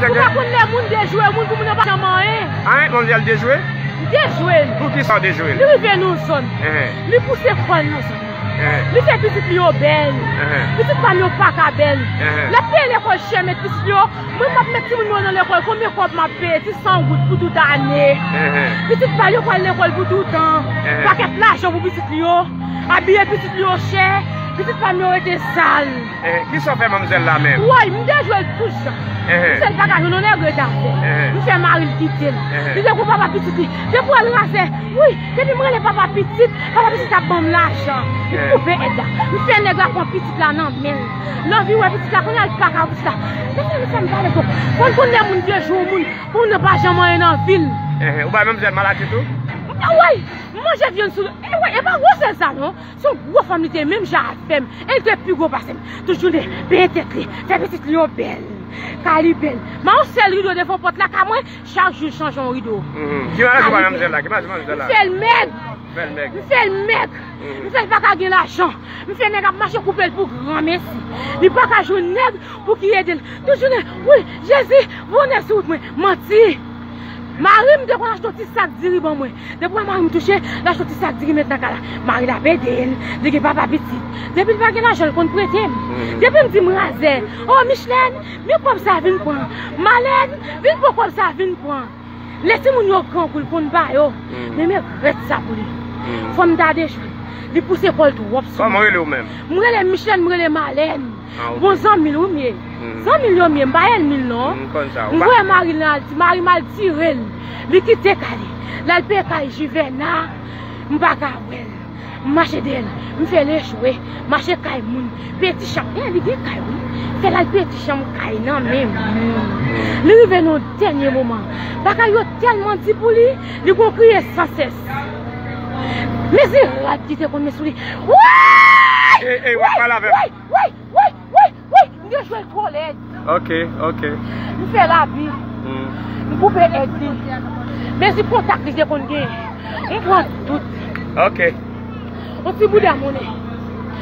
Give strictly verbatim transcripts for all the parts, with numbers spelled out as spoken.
Ou pa konn lè moun dejwe moun pou moun nan pa janm anyen. Ay, manmzèl dejwe? Dejwe l. Pou ki sa w dejwe l? Li rive nan zòn. Li pouse kò l nan zòn nan. Li fè pitit li yo bèl. Pitit pa m yo pa ka bèl. L ap peye lekòl chè, met pitit li yo. Mwen m ap met timoun mwen yo nan lekòl, konbyen kòb m ap peye? Ti san goud pou tout ane. Pitit pa l yo pral lekòl pou toutan. Pakèt lajan pou pitit li yo. Abiye pitit li yo chè. Pitit pa m yo rete sal. Kisa w fè manmzèl la menm? Woy, m dejwe l tout jan. M fè l pa ka jwenn yon nèg ret avè l. M fè mari l kite l. Li te gon papa pitit li. Depi w wè l razè. Wi, depi m rele papa pitit, papa pitit ap ban m lajan. M koupe èd la. M fè nèg la pran pitit la nan men l. L anvi wè pitit la, kounye a l pa ka wè pitit la. Mesye, mesye, m pale twòp. Fò n konn lè moun dejwe yon moun, pou moun nan pa janm anyen nan vi l. Ou bay manmzèl maladi tou? Woy, m manje vyann sou, e woy, e pa gwosè sa non. Se yon gwo fanm li te ye, menm jan avè m. E li te pi gwo pase m. Tout jounen, benyen tèt li, fè pitit li yo bèl. Kay li bèl. M a yon sèl rido devan pòt la, ka mwen, chak jou l chanje yon rido. Ki maladi w bay manmzèl la? Ki maladi manmzèl la? M fè l mèg. Fè l mèg. M fè l mèg. M fè l pa ka gen lajan. M fè nèg ap mache koupe l pou granmesi. Li pa ka jwenn nèg pou ki ede l. Tout jounen, wi, Jezi, voye nèg sou wout mwen. Manti. Mari m te konn achte yon ti sak diri ban mwen. Depi w wè mari m touche, l achte yon ti sak diri met nan kay la. Mari l ap ede l, li gen papa pitit. Depi l pa gen lajan, l konn prete m. Depi m di m razè, o Michlèn, men kòb sa vin pran. Malèn, vin pran kòb sa vin pran. Lè timoun yo grangou, l konn ba yo. Men m regrèt sa pou li. Fò m ta dejwe l. Li pouse kò l twòp sou mwen. Kòman w rele w menm? M rele Michlèn, m rele Malèn. Bon zanmi l wi m ye. Zanmi l yo m ye, m pa ènmi l non. M voye mari l al, mari m al tire l. Li kite kay li. L al peye kay Jivèna. M pa ka wè l. M mache dèyè l. M fè l echwe. Mache kay moun. Peye ti chanm. E li gen kay wi. Fè l al peye ti chanm kay nan men moun. Li rive nan yon dènye moman. Bagay yo tèlman di pou li, li gon kriye sansès. Mezi rad ki te konn met sou li. Woy! Ey, ey, w ap pale avè m. Woy, woy, woy, woy, woy, woy, m dejwe l twò lèd. Ok, ok. M fè lavi. M koupe èd li. Mezi kontak li te konn genyen. M pran tout. Ok. Yon ti bouda monnen.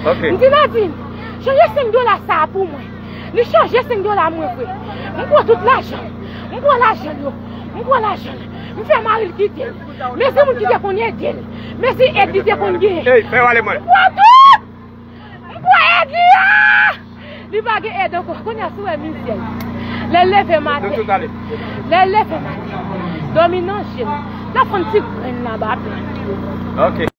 Ok. M di Nadine, chanje senk dola sa a pou mwen. Li chanje senk dola mwen vre. M pran tout lajan. M pran lajan l yo. M pran lajan l. M fè mari l kite l. Mezi moun ki te konn ede l. Mezi èd li te konn genyen. Ey, fè w ale mwen. M pran tout! M pran èd li a! Li pa gen èd ankò. Kounye a si w wè mizè l. Lè l leve maten. Lè l leve maten. Dòmi nan je l. L ap fè yon ti grenn nan ba pye. Ok.